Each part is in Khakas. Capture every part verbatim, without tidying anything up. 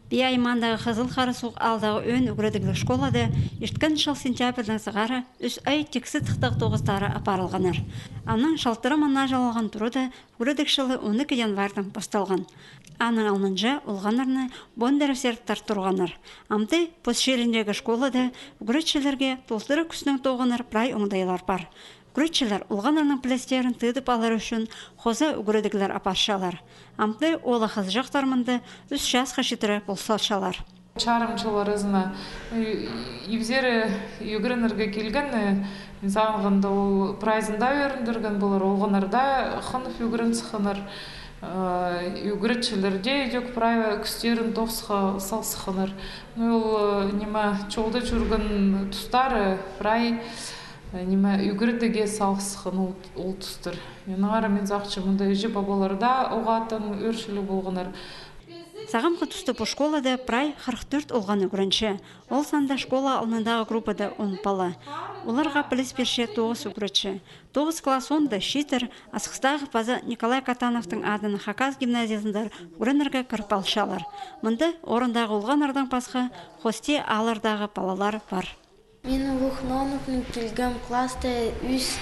Пии аймаандағы Хызыл Хара Суғ аалдағы ӧӧн ӱгредігліг школада ирткен чыл сентябрьдең сығара ӱс ай тиксі тыхтағ тоғыстары апарылғаннар. Аның чалтырымын аҷалған турада ӱгредіг чылы он ікі январьдаң пасталған. Аның алнынҷа олғаннарны бондаревсер тартырғаннар. Амды пос чиріндегі школада ӱгретчілерге толдыра кӱстең тоғынар прай оңдайлар пар. Ӱгретчілер олғаннарның пілістерін тыыдып алар ӱчӱн хоза ӱгредіглер апарчалар. Амды оолах-хызыҷахтар мында ӱс часха читіре пол салчалар. Чарым чыл аразына ибзері ӱгренерге килген, мин сағынғанда, ол прайзын даа ӧріндірген полар, олғаннар даа хынып ӱгрен сыхханнар, ӱгретчілер дее ідӧк прай кӱстерін тоғысха сал сыхханнар. Ну, ол, ниме, чолда чӧрген тустары прай, ниме, ӱгредіге салысхан ол, ол тустар. Аннаңар мин сағынчам, мында іҷе-пабалар даа оғаа таң ӧрчіліг полғаннар. Сағамғы туста пу школада прай хырых тӧрт олған ӱгренче. Ол санда школа алнындағы группада он пала. Оларға піліс пирче тоғыс ӱгретчі. Тоғыс класс соонда чииттер Асхыстағы паза Николай Катановтың адынаң хакас гимназиязында ӱгренерге кіріп алчалар. Мында орындағы олғаннардаң пасха хости ааллардағы палалар пар. Мин Улуғ Ноновнаң килгем. Класста ӱс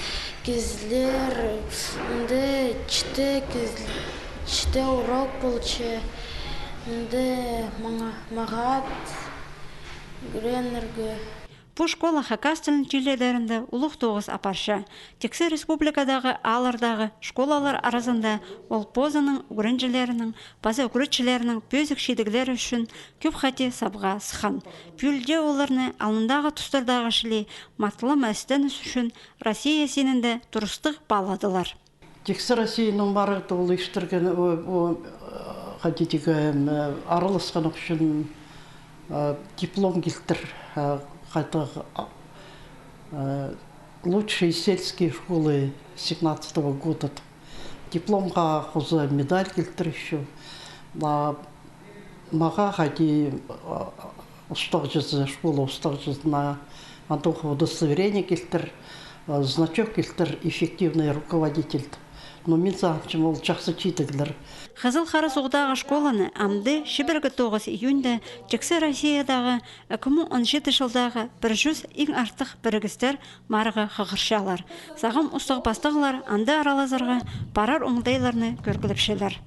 кізілер, мында читі кізіл-, читі урок полча, мында маңа-, мағат ӱгренерге. Пу школа хакас тілін чииледерінде улуғ тоғыс апарча. Тиксі республикадағы ааллардағы школалар аразында ол позының ӱгренҷілерінің паза ӱгретчілерінің пӧзік чидіглері ӱчӱн кӧп хати сабға сыххан. Пӱӱл дее оларны алнындағы тустардағы чіли матылама істеніс ӱчӱн Россия синінде турыстығ паладылар. Тиксі Россияның марығда ол истірген, о, о, хайди тигі, м, араласхан ӱчӱн, а, диплом килтір, а, хайдағ, а, а, лучшие сельские школы семнадцатого года. Дипломға хоза медаль килтір ещё. А, мағаа хайди, а, устағҷызы, школа устағҷызына андағ удостоверение килтір, а, значок килтір, эффективный руководитель. Но мин сағынчам, ол чахсы чидіглер. Хызыл Хара Суғдағы школаны амды чибіргі тоғыс июньда Тиксі Россиядағы ікі муң он читі чылдағы пір чӱс иң артых пірігістер марығға хығырчалар. Сағам устағ-пастағлар анда аралазарға парар оңдайларны кӧргілепчелер.